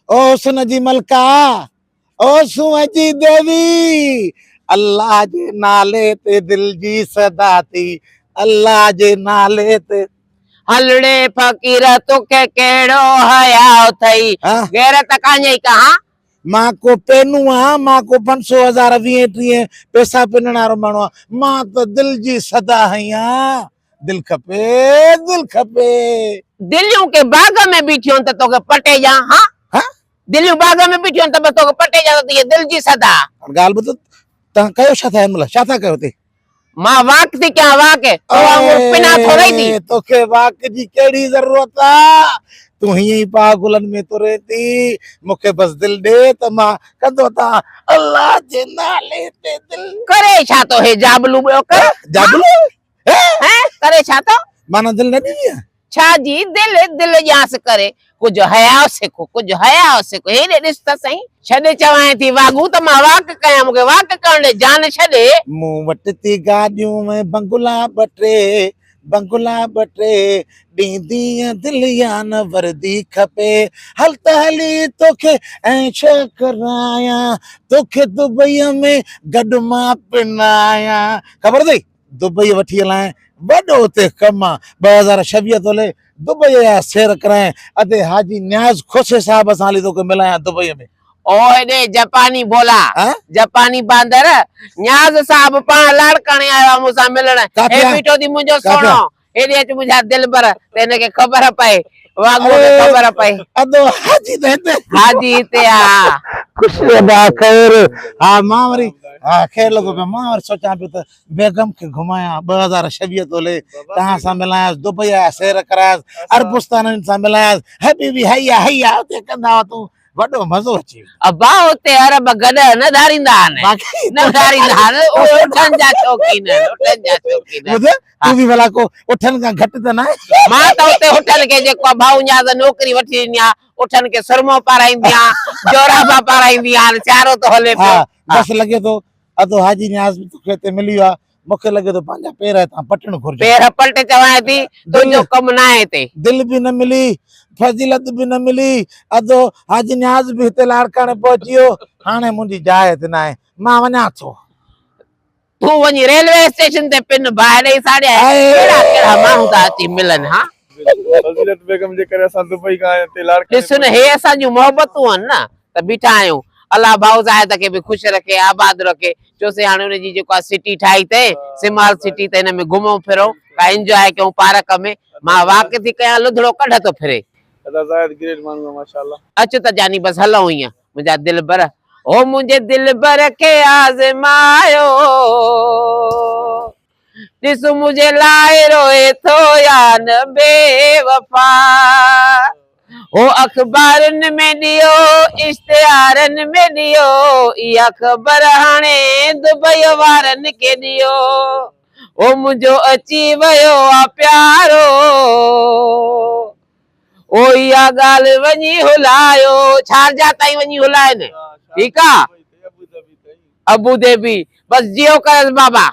او حسن جي ملڪه، او سونهن جي ديوي، الله جي نالي تي دل جي صدا ٿي، الله جي نالي تي. هلڙي فقير توکي ڪهڙو حياء اٿئي، غيرت ڪانهي ڪا هان؟ مان ڪو پينو آهيان، مان ڪو 500 هزار ويهين ٽيهين پئسا پنڻ وارو ماڻهو آهيان، مان ته دل جي صدا هنيان، دل کپي، دل کپي. دليون ڪي باغ ۾ بيٺيون ته توکي پٽي ڏيان ها؟ ها؟ دليون باغ ۾ بيٺيون ته بس توکي پٽي ڏيان ته تنهنجي دل جي صدا. هاڻ ڳالهه ٻڌ، توهان ڪيو ڇا ٿا هن مهل، ڇا ٿا ڪيو هتي؟ مان واڪ ٿي ڪيان واڪ، تو وانگر پنا ٿورئي ٿي. توکي واڪ جي ڪهڙي ضرورت آ، تون هيئن ئي پاگلن ۾ ترين ٿي، مون کي بس دل ڏي ته مان ڪندو تان الله جي نالي تي دل. ڪري ڇا ٿو هي جابلو ٻيو ڪر. جابلو؟ هي ڪري ڇا ٿو؟ معنيٰ دل نه ڏيندينء؟ ڇا جي دل، دل ڄانس ڪري. ڪجهه حياء سک، ڪجهه حياء سک. هيڏي ڏس ته سهين. ڇڏ چوانء ٿي واڳون ته مان واڪ ڪيان، مون کي واڪ ڪرڻ ڏي، جان ڇڏ. مون وٽ ٿي گاڏيون ۽ بنگلا ٻه ٽي، بنگلا ٻه ٽي، ڏيندينء دل يا نه وردي کپي. هل ته هلي توکي عيش ڪرايان، توکي دبئيء ۾ گڏ مان پنايان. خبر اٿئي؟ دبئي وٺي هلانء، وڏو اتي ڪم آ، 2026 ٿو هلي، دبئيء جا سير ڪرائين، ادي حاجي نياز کوسي صاحب سان هلي توکي ملايان دبئيء ۾. او هيڏي جپاني ڀولا، جپاني باندر، نياز صاحب پاڻ لاڙڪاڻي آيو آ مون سان ملڻ، هي بيٺو ٿي منهنجو سهڻو، هيڏي اچ منهنجا دلبر ته هن کي خبر پئي، واڳونء کي خبر پئي. ادو حاجي ته هتي. حاجي هتي آ. خوش ادا خير. ها مان وري ها خير لڳو پيو مان وري سوچان پيو ته بيگم کي گهمايان 2026 تولي توهان سان ملايانس دبئي جا سير ڪرايانس عربستانين سان ملايانس حبيبي هيا هيا اتي ڪندا هئا تون وڏو مزو اچي ويندو. ابا اتي عرب گڏهه نه ڌاريندا آهن نه ڌاريندا آهن اهي اٺن جا شوقين آهن اٺن جا شوقين آهن. ٻڌ تون به ڀلا ڪو اٺن کان گهٽ ته ناهين. مان ته اتي اٺن کي جيڪو آهي ڀائو نياز نوڪري وٺي ڏني آهي اٺن کي سرمو پارائيندي آهيان جورابا پارائيندي آهيان سيارو ٿو هلي پيو. ها بس لڳي ٿو ادو حاجي نياز به توکي هتي ملي ويو آهي مون کي لڳي ٿو پنهنجا پير هتان پٽڻ گهرجن. پير پلٽ چوانء ٿي، تنهنجو ڪم ناهي هتي. دل به نه ملي، فضيلت به نه ملي، ادو حاجي نياز به هتي لاڙڪاڻي پهچي ويو، هاڻي منهنجي جاء هتي ناهي، مان وڃان ٿو. تون وڃي ريلوي اسٽيشن تي پن باهه ڏئي ساڙيائين، ڪهڙا ڪهڙا ماڻهو ٿا اچي ملن ها. فضيلت بيگم جي ڪري اسان دبئي کان هتي لاڙڪاڻي ڏس نه هي اسان جون محبتون آهن نه ته بيٺا آهيون. الله ڀائو زاهد کي به خوش رکي آباد رکي. چوسين هاڻي ان جي جيڪو آ سٽي ٺاهي اٿئي سمال سٽي ته هن ۾ گهمون ڦرون ڪا انجواء ڪيون پارڪ ۾ مان واڪ ٿي ڪيان لڌڙو ڪڍ ٿو ڦري. ادا زاهد گريٽ ماڻهو آ ماشاءالله. اچ ته جاني بس هلون هيئن منهنجا دلبر هو منهنجي دلبر کي آزمايو ڏس منهنجي لاء روئي ٿو يا نه بي وفا هو اخبارن ۾ ڏيو اشتهارن ۾ ڏيو اها خبر هاڻي دبئي وارن کي ڏيو هو منهنجو اچي ويو آ پيارو او اها ڳالهه وڃي هلايو شارجا تائين وڃي هلائن ٺيڪ آ ابوظهبي بس جيئو ڪريس بابا.